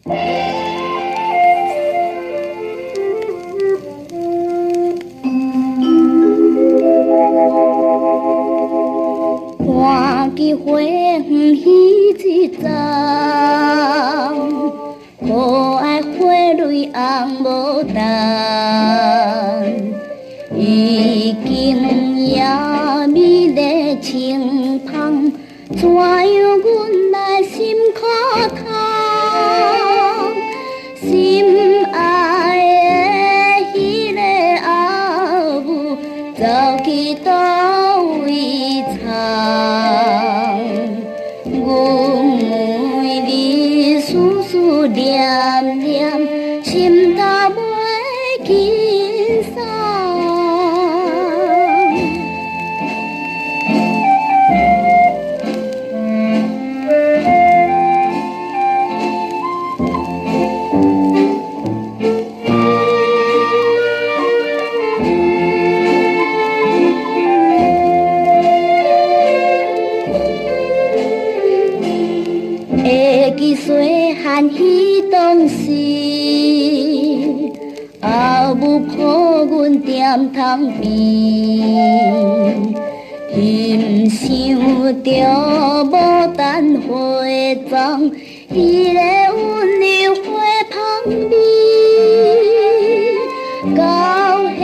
看見花園彼一叢，可愛花蕊紅牡丹，已經也美麗清芳，怎樣阮來心苦痛？心愛的彼个阿母，走去佗位藏？阮每日思思念念，心头袂輕鬆。會記細漢彼當時，阿母抱阮踮窗邊，欣賞著牡丹花叢，彼个溫柔花香味。到現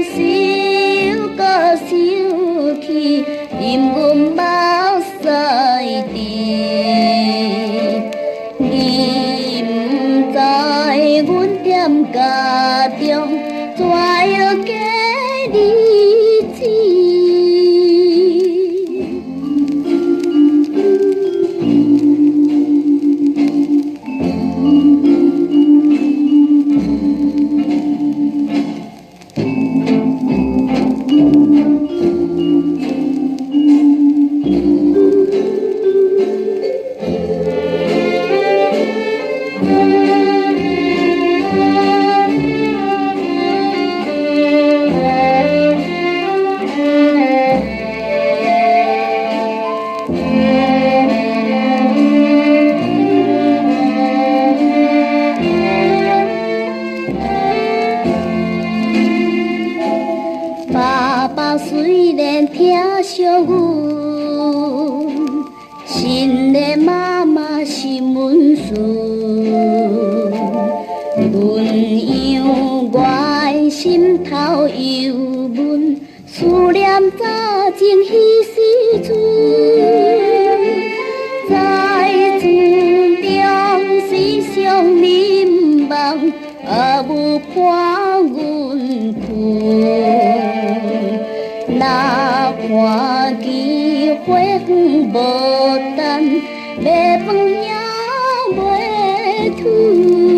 時猶閣想起，任阮目屎滴。你毋知阮踮家中怎樣過日子。爸爸雖然疼惜阮，新的媽媽是阮孫，阮猶原心頭憂悶，思念早前彼時陣，在船中時常眠夢，阿母伴阮睏。若看見花園牡丹，欲飯也袂吞。